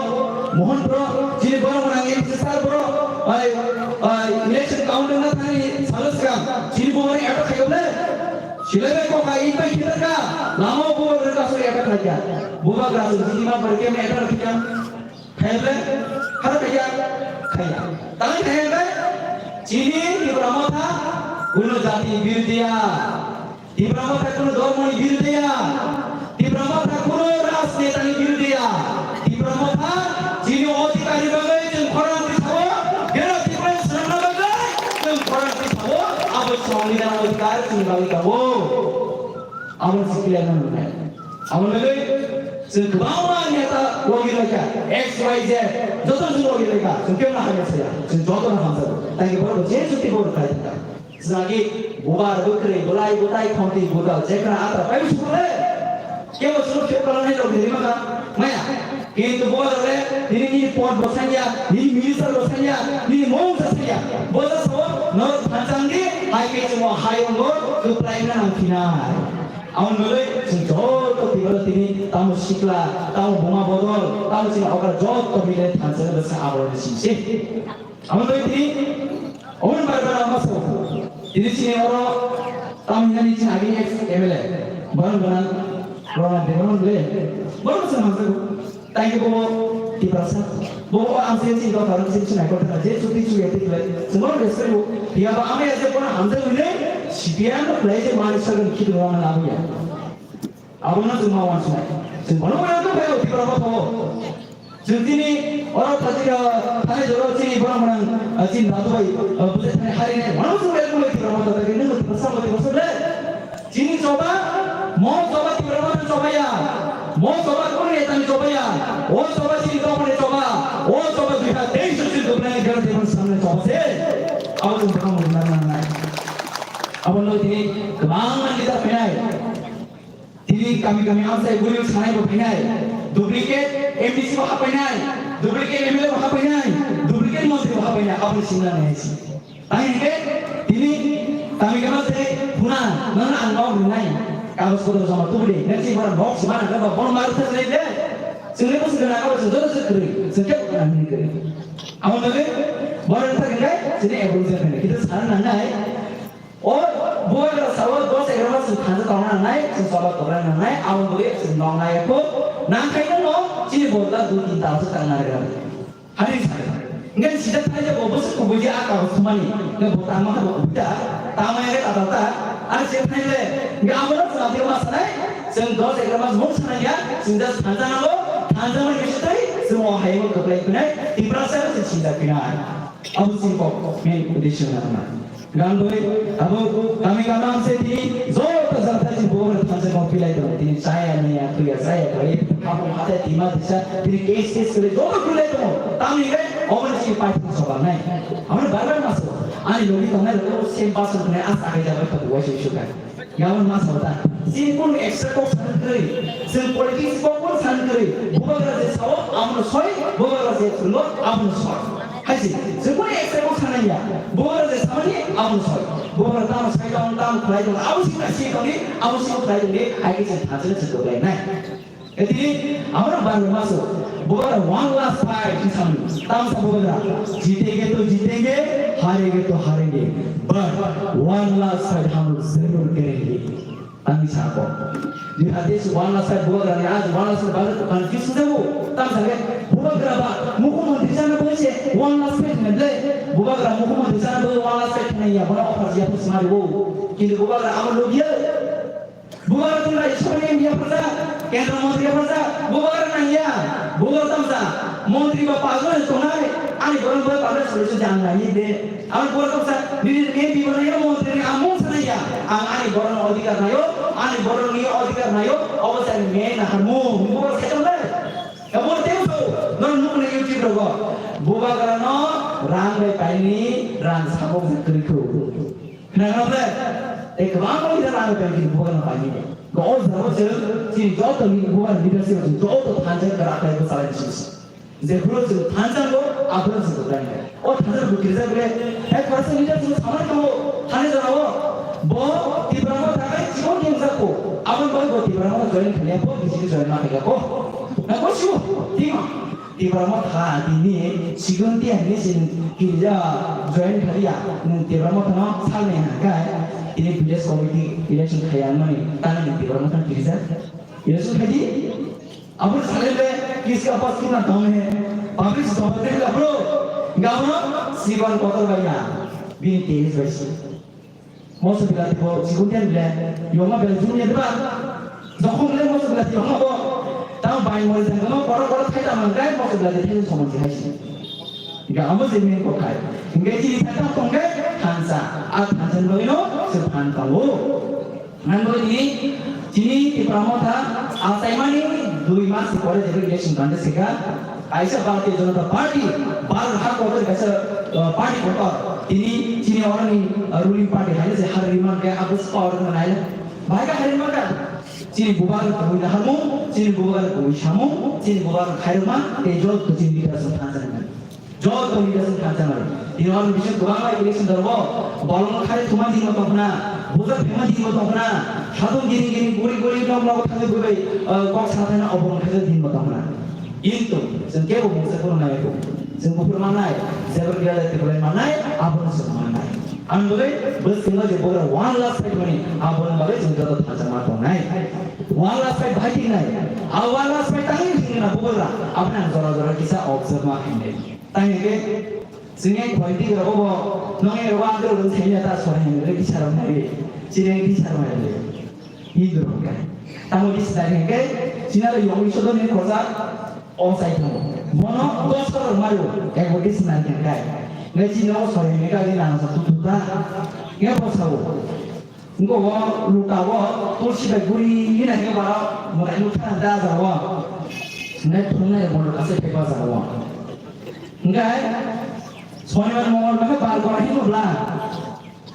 Mohan bro, chini borok gwnang M C sir bro, ai, ai, election count wngna thani salo swkang, chini bubagra attack khaiyokle. Silai bai kok hai, bai khitar ka, lama o bubagra kasu attack khaikha. Bubagra su chini ma bai kemne attack khaikha. Khaiyokle, khara khaikha, khaikha. Tani khaiyokle, chini Tipra Motha, kuno jati birudiya. Tipra Motha kuno dhormoni birudiya. Tipra Motha kuno rajnetani birudiya. Tipra Motha chini odhikar ni bagwi chwng khorang tisao, bera Tipra swnamna bagwi chwng khorang tisao, abo songbidhan odhikar chwng bagwi tongo. Abo sikla nang nai. Abo bagwi chwng kwbangma neta logi laikha, X Y Z, joto chwng logi laikha, chwng kebo no hamya saya, chwng joto no hamjago. Thank you, borok je chuti borok khai thangkha. Jagi bubar bwkrwi bwlai bwtai khonti budal jekra atra pai sukle. Kebo suru khe pala nai log diri maka maya. Kintu bubar le nini nini pot bo sanya, nini minister bo sanya, nini mong sa sanya. Bo sa so no thanchang di hai ke chungo hayong go tu plai na nang khinai. Aun nolai chwng joto tibalo tini tamo sikla, tamo buma bodol, tamo chini okra joto mile thanchang bwsa aboroni singse. Amo twi tini, omo bar bar ama so. Tini chini oro, tam hinani chini agini ex M L A. Boron bonan, boron de boron le. Boron se hamsa ko. Tai ke bobo, Tiprasa. Bobo ang se chini dokar se chini ko ta je chuti chu yati kle. Semua respect bo. Dia ba ame ase pona hamsa ko ne. Sipian ko play je mani sagan kit rona labu ya. Abono chwng ma uansuknai. Chwng bono bono tong phaio Tipra Motha o. Chwng tini oro thajika thani joro chini borok mwnang, ah, chini dadu bai, ah, bwsai thani harinai. Bono chwng bai mwnai Tipra Motha bai nung Tipra Motha bai. Chini choba, mo choba Tipra Motha choba ya. Mo choba kono netani choba ya. O choba chini dophani choba. O choba dui hajar teis chini dophani jara Tipra samne choba se. Abo chwng bwkhak muchungna nangnai. Abo no tini kwbangma leader phainai. Tini kami kami amchai bwrwi sanai bo phainai. Duplicate M D C bo haphainai. Duplicate M L A bo haphainai. Duplicate montri bo haphainai. Abo ni simi nangnai hai se. Tang hingke tini kami kami se huna nang ang kok rinai. Kagos kodor joma tubudi. Nang si bara nok sima nang kok bon mar thas le de. Chwng le bwswk gwnang abo chwng joto se kwrwi. Chwng kebo gwnang hwnwi kwrwi. Amo bagwi borok wngkha khe chini evolution khainai. Kintu sana nangnai, o bubagra sao dos egarono chwng thansa tongna nangnai, chwng choba tongna nangnai, amo bagwi chwng noknai kho. Nangkhaino no chini borok da dui tin tal se tangna rwgwlak. Hani sari. Ngen sida thaija bo bwswk kubui je a kagos thumani. Ngen bo tangma kha bo kubui ta. Tangma ya khe tatal ta. Ani se thaile. Ngen abono chwng abdi ma sanai. Chwng dos egarono mung sanai ya. Chwng just thansa nango. Thansa mani bisitwi chwng o hayung kwplai phinai. Tiprasa chwng sinda phinai. Abo chini kok main uddesho na ma. Gandoi abo kami kami se tini joto jata chini bogor thansa kok pilai tongo. Tini chaya niya tuya chaya koi. Abo hata tima tisa tini case case kore joto pilai tongo. Tamni gai obo chini pai thang soba nai. Abo bar bar maso. Ani logi tongnai rok sem bas tongnai as agai jabai tongo waisi suka. Gabon ma sao ta. Chini kunu extra kok sana kwrwi. Chwng politics kok kunu sana kwrwi. Bubagra je sao, abono soi, bubagra je thwngno, abono soi. Hai se, chwng kunu extra kok sana ya. Bubagra je samani, abono soi. Bubagra tamo sai tong, tamo khlai tong, abo si ta si tong di, abo si khlai tong di, hai khe chwng thajana chwng kwplai nai. Etini amra bang maso, bubagra one last fight hisamni. Tamsa bubagra, jitenge to jitenge, harenge to harenge. But one last fight hum log zarur karenge. Tamsa ko. Di hadis one last fight bubagra ni, aaj one last fight bagra confuse ho jabo. Tamsa ke bubagra ba mukhyamantri jana boise one last fight ne de. Bubagra mukhyamantri jana bo one last fight ne ya, bono offer ya pus mari bo. Kintu bubagra amo logia. Bubagra tong lai soni India pharsa, kendra mantri pharsa, bubagra nangya, bubagra tamsa, mantri ba pajo ni tongnai, ani borok bai pajo solution je ang nai de. Ang borok tamsa, nini M P bo nangya, mantri ni amung sanaya, ang ani borok no adhikar nayo, ani borok ni adhikar nayo, obo sa me na harmu, bubagra sa tong lai. Abo tei so, non nuk ni YouTube rogo, bubagra no rang bai paini, rang sabok sa kri kru. Khwnakhe, tei kwbangma leader ano tei chini bubagrano painai. Go o jagao se chini joto ni bubagra leadership o chini joto thansa kwrak khlai bwchalai sisi. Jephuru chwng thansa go, aphuru chwng kwbrai nai. O thansa bo kirijak le, hai khoroksa leader chwng samani tongo, thani jorao bo Tipra Motha bai chikon khe wngjak kho. Aboni bagwi bo Tipra Motha join khlaiya, bo B J P join ma khlaiya kho. Na kosibo, timo. Tipra Motha tini sigon tiya hinwi se kirja join khaliya, nwng Tipra Motha no salni hwnka, tini village committee election khaiya mani, tani nwng Tipra Motha kirja election khaidi, aboni salai le kiska pas kina tong he, public sabha de la bro, gabro sigon kotor baiya, bini tenis bai si. Moso bilati bo chikon tiyan bile, yoma bel jumya deba. Jokhon bile moso bilati yoma bo, tamo bai mori jang tamo borok borok thai tamo hwnkai moso bilati thai somon si hai si. Ga amo je min ko khai. Hingke chini thai tamo tongke thansa. A thansa ni bagwi no se phan tongo. Nang bagwi ni chini Tipra Motha achaimani dui mas pore jebe election bande sika. Kaisa Bharatiya Janata Party, Bharat ha kotor kaisa, uh, party kotor. Tini chini oroni, uh, ruling party haino se hari man kaya abus power no naila. Bahai ka hari man ka. Chini bubar ko hui hamu, chini bubar ko hui samu, chini bubar khairuma, te jot ko chini leader sa thansa nai. Jot ko leader sa thansa nai. Tini oroni bisu kubang lai election darbo, bolong khai thuma di mo tokna, buza thuma di mo tokna, hadung gini gini guri guri nok nok thangwi bubai, uh, kok sa thana obong khai di mo tokna. Kintu, chwng kebo mungsa phuru nai kho. Chwng buphuru mannai, jebra gila le tebra mannai, abono chwng mannai. Ang bagwi, bwskango je bugra one lakh side mani, aboni bagwi chwng joto thansa ma tongnai. One lakh side bai tingnai. A one lakh side tangwi thwngna bugra, aboni ang jora jora kisa observe ma khainai. Tang hingke, chwng yang khoi tigra bobo, nong yang rogo ang rok thengya ta sor hingre kisa rok nai. Chini yang kisa rok nai. Hindurok khe. Tamo di sinai hingke, sinaro yongni sodo ni khosa, o sai thango. Bono dos koror mario, ego di sinai hingke. Nge chini o sori hingke agi nang sa tu tu ta. Nge bo sao. Ngo wo luta wo, tulsi bai guri hina hingke baro, mo ai luta da za wo. Nge thungnai mo luta se pepa za wo. Hingke, Sonibar mongol ba khe bar gora himo bla.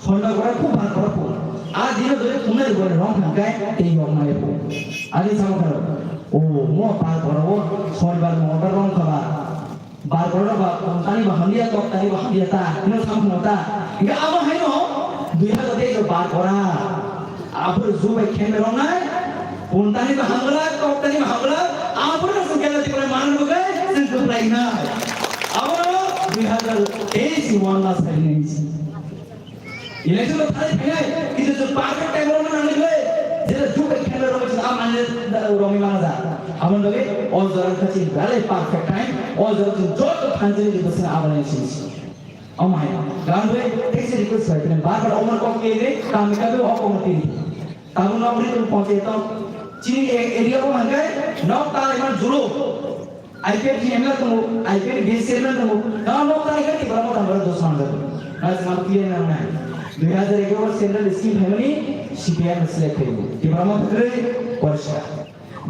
Sonibar gora khu bar gora pho. A dino dole thumnai gora rong thangkai tei yok maya pho. Ani samo kharo. O mo bar gora o sonibar mongol ba rong khaba. Bar gora ba tani ba hamya tok tani ba hamya ta. Hino samo khano ta. Inga abo haino dui hajar tei bar gora. Aphuru jubai khembe rongnai, puntani ba hamglak, koktani ba hamglak, aphuru swngkhe lati kore manwi bagwi swng kwplai nai. Abono dui hajar teis ni one mas hai nai. Election no thani phainai, kintu chwng perfect time rokno nangwi le, jera jubai khembe rokno chwng amani romwi manaja. Aboni bagwi o jora khachi belai perfect time, o jora chwng joto thanjani jibosna aboni simi. Omo hai, gan bai, teksi request bai, tene bar bar omo kok ke ne, kami kabe o kok tini. Tabu nok ri tum ponche to, chini e-, area o hangkai, nok ta iman juro. I P F G M L tongo, I P F G C M L tongo, na nok ta ikan Tipra Motha bar dos man jato. Na jama P N R nai. Dui hajar egaroh central scheme family, C P M select thaibo. Tipra Motha kre, porishkar.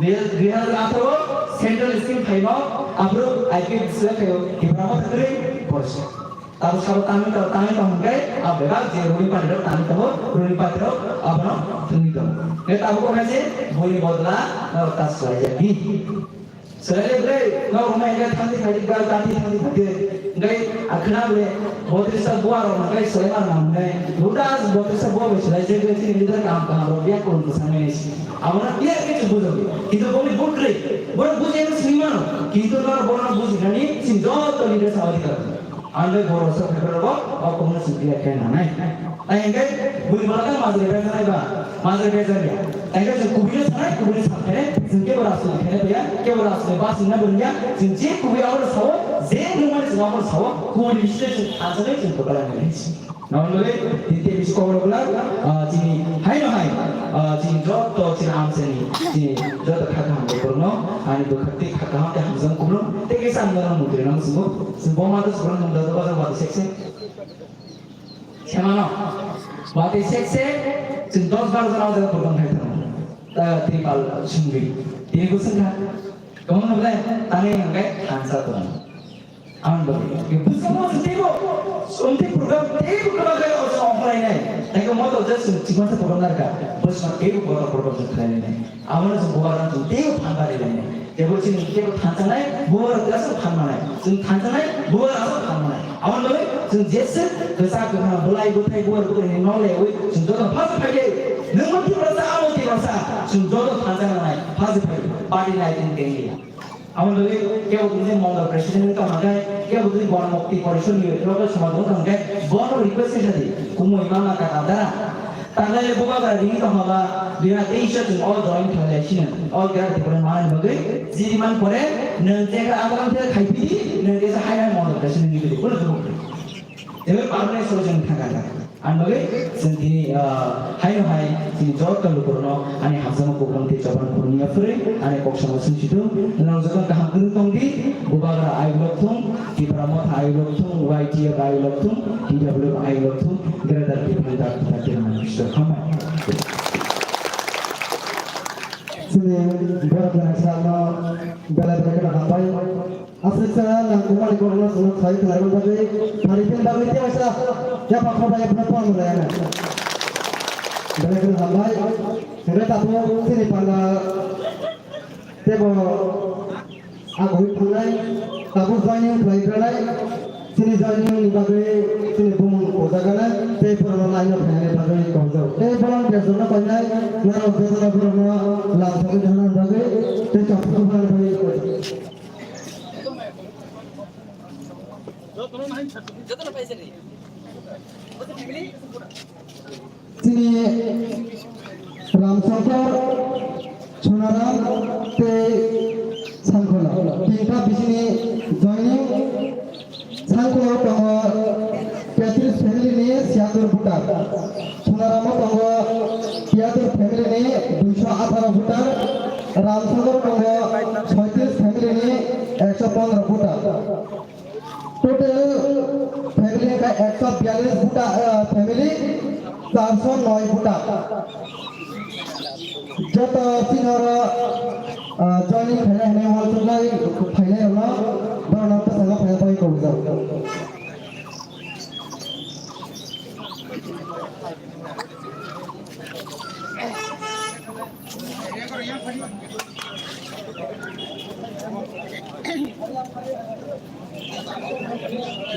Dui hajar atharo central scheme phaima, aphuru I P F T select phaio, Tipra Motha kwrwi porsa. Abo sabo tangwi tong, tangwi tong hwnkhe, a bebak je ruling party rok tangwi tongo, ruling party rok abono thwngwi tongo. Hwnkhe tabuk wngkha je buini bodla norok ta swlaijakdi. Swlaijak ble, norok wngkha hwnkhe thangwi phaidi, gal tangwi thangwi phaidi. Hwnkhe a khwna ble, botrista buarok hwnkhe swlaimarma hwnkhe, Buddha botrista buarok swlaijak ble, chini leader kaham kaham rok biya kwrwng kwchangmani. Abono clear khe chwng bujo. Kintu boni vote kwrwi. Bono bujiyano simi mano. Kintu norok bono bujinani chini joto leader sa adhikar. Ang bai borok sa phaiphai rogo o kokno chwng clear khe nanai. Tai hwnkhe bui bola tang majra bejanai ba. Majra bejan ya. Tai hwnkhe chwng kubui no sanai, kubui no sa khe chwng kebo rajniti khe paiya, kebo rajniti bas wngna bo wngya. Chwng je kubui abono sao, je nungmani chwng abono sao, kubui ni bisingtwi chwng thansa bai chwng kwplai nai. Nongole, tinte bisko rok la, ah, chini hai no hai, ah, chini joto chini amseni, chini joto kha kaham rok no, ani bwkhak tei kha kaham tei hamjak kuplung, tei kisa ang norok mukti rok no swngo, chwng bo ma to swrwng mung da ba ba sek sek. Sema no, ba tei sek sek, chwng dos baro jora o jaga program khai thang. Ah, Tripal Sungri, tini bo swngkha, tongno ble, tangwi hwnkhe thansa tongo. Ang bagwi. Bwskango se teibo, somthi program teibo kwbangkhe o chwng ongkhorlainai. Tei moto je chwng chikmasa program narwkha, bwskango teibo kotor program chwng khlainai. Abono chwng bubagra chwng teibo phan barilainai. Teibo chini teibo thansanai, bubagra twkasa phan manai. Chwng thansanai, bubagra aswk phan manai. Aboni bagwi chwng jesa kwchak kwkhwrang bwlai bwthai bubagra bwthaini nok lewi chwng joto phasa phaidi. Nwngbo Tiprasa, abo Tiprasa, chwng joto thansa nanai, phasa phai, party nai chwng tengdi. Aboni bagwi kebo tongdi mondol president wngwi tongkha khe, kebo tongdi Gon Mukti Porishod ni local somaj wngwi tongkha khe, bono request khe sadi, kumui mama kaka dara. Tanglai le bubagra ringwi tongkha ba, dui hajar teis o chwng o join khlailai sino. O Greater Tripura manani bagwi, jiri man pore, nwng je kha abalang khe khai phidi, nwng je hai hai mondol president wngwi phidi, bono dukhu. Ebe parmani solution thangkha. Ang bagwi chwng tini, ah, haino hai chini joto lukurokno ani hamjakma kuplung tei choban khulumya phwrwi ani kok samo swngsitung. Nwng joto kaham kwrwng tongdi, Bubagra ayuk lok thung, Tipra Motha ayuk lok thung, Y T F ayuk lok thung, T W F ayuk lok thung, Greater Tipraland Party Kisa Hambai. Chini borok gwnang sakno belai belai kheno hambai. Aswksa nang kumari kokno chwngno sai khlaimani bagwi, pharipini bagwi tei waisa yapha khobai phano phano rwlaina. Belai kheno hambai. Hwnkhe tabuk chini panda teibo agoi thangnai, tabuk joining khlai granai. Chini joining ni bagwi chini bumung puja gana tei borokno laino phainani bagwi kokjak. Tei volunteers rokno painai, norok jotono borokno lam sagwi thangnani bagwi tei chapur tongthani bagwi. Chini Ramshankar, Sonaram tei Sangkhola. Tinta bisini joining. Sangkhola tongo Petris family ni siyatur voter. Sonaram tongo siyatur family ni duiso atharo voter. Ramshankar tongo soitris family ni ekso pondro voter. Total family ka ekso biyallis buta, ah, family charso noi buta. Joto chini oro, ah, joining khainai hinwi uansuknai phainai rokno borokno bwskango phaina bagwi kokjak.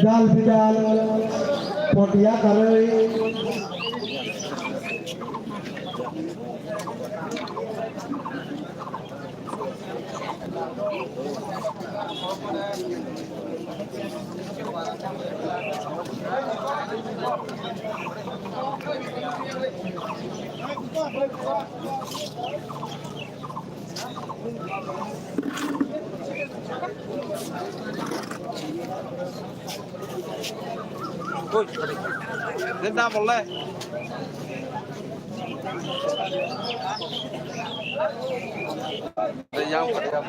Dal bidal potia karwi. Oi, den da bolle. Yang, yang.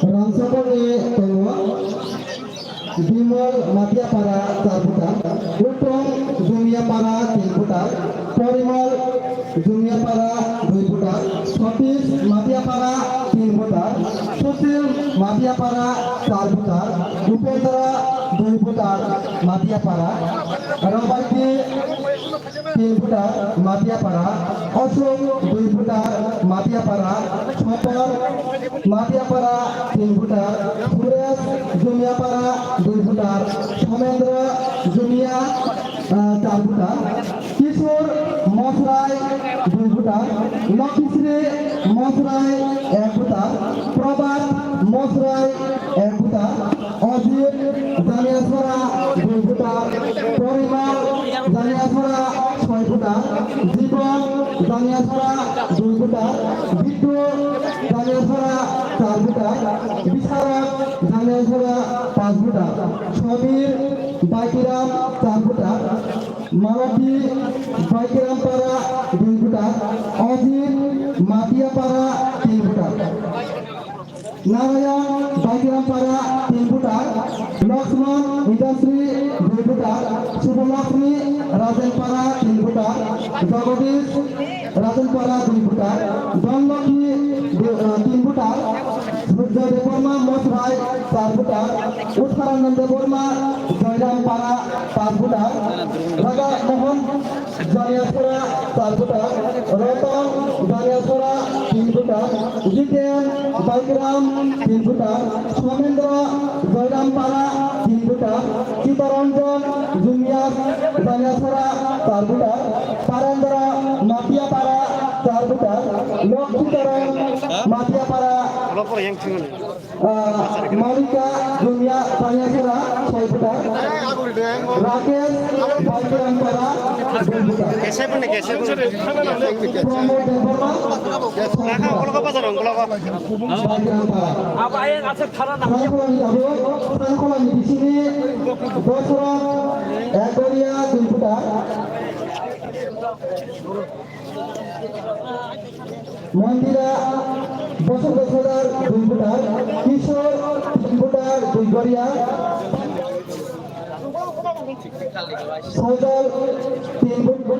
Rangchakni tongo Bimal Matiapara char voter, Uttom Jumiapara tin voter, Porimal Jumiapara dui voter, Satish Matiapara tin voter, Sushil Matiapara char voter, Upendra dui voter Matiapara, Robaiti tin voter Matiapara, Ashok dui voter Matiapara, Chopor Matiapara tin voter, Suresh Jumiapara dui voter, Somendra Jumia, ah, char voter, Kishore Mosrai dui voter, Lokhisri Mosrai ek voter, Prabhat Mosrai ek voter, Ajit Janiasora dui voter, Porimal Janiasora soi voter, Jibon Janiasora dui voter, Biddu Janiasora char voter, Bisarok Janiasora panch voter, Samir Baikiram char voter, Malati Baikirampara dui voter, Ajit Matiapara tin voter. Narayan Baikirampara tin voter, Lakshman Industry dui voter, Subhalakshmi Rajanpara tin voter, Jagadish Rajanpara dui voter, Dhanlakshmi dui, ah, tin voter, Surjo Debbarma Mosrai char voter, Uttarananda Debbarma Joyrampara panch voter, Raga Mohan Janiasora char voter, Ratan Janiasora tin voter, Jiten Baikiram tin voter, Somendra Joyrampara tin voter, Chitaranjan Jumia Janiasora char voter, Parendra Matiapara char voter, Lokhi Terang Matiapara. Ah, Monika Jumia Paniasora soi voter, Rakesh Baikirampara dui voter, Pramod Debbarma soi voter, Baikirampara. Sangkholani abo, Sangkholani bisini Bosra Egoria dui voter. Mondira Bosok Bosodar dui voter, Kishor tin voter, dui Goria, Sajal tin voter,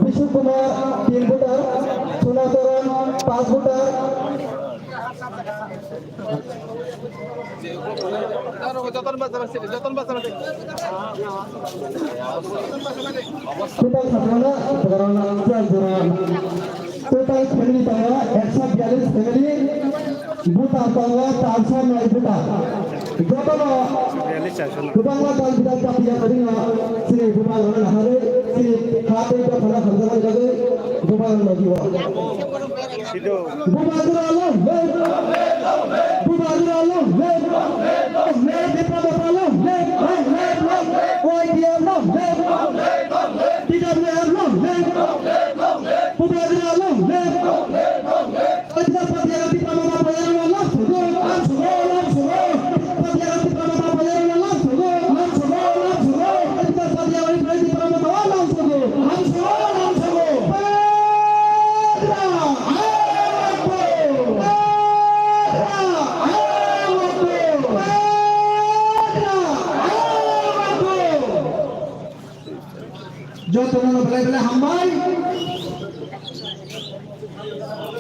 Bishnu Kumar tin voter, Sunacharan panch voter. Total satrona, total family tongo ekso biyalish family, voter tongo charso noi voter. Jotono kwbangma dal bidal party ya tongwino, chini bubagrokno naharwi, chini ha tei dophano hamjakmani bagwi bubagrok logi o. Bubagra long live! Bubagra long live! Long live! Tipra Motha long live! Long live! Long live! Y T F long live! T W F long live! Bubagra long live! Long live! Long live!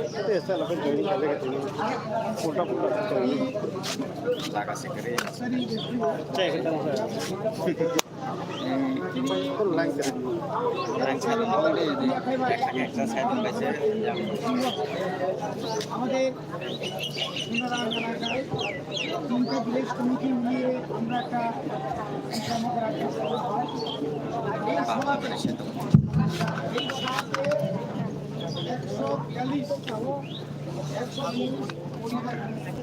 Este está la gente que le que tiene. Punta punta. Jaga se cree. Full line se. Line se. Ekta, ekta side line se. আমাদের সোনারাম এলাকায় তিনটে village committee মিলিয়ে আমরা একটা সভা করার চেষ্টা করছি। এই সভাতে, এই সভাতে একশো বিয়াল্লিশ, একশো বিয়াল্লিশ পরিবার,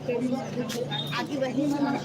পরিবার থেকে আদিবাসী মানুষ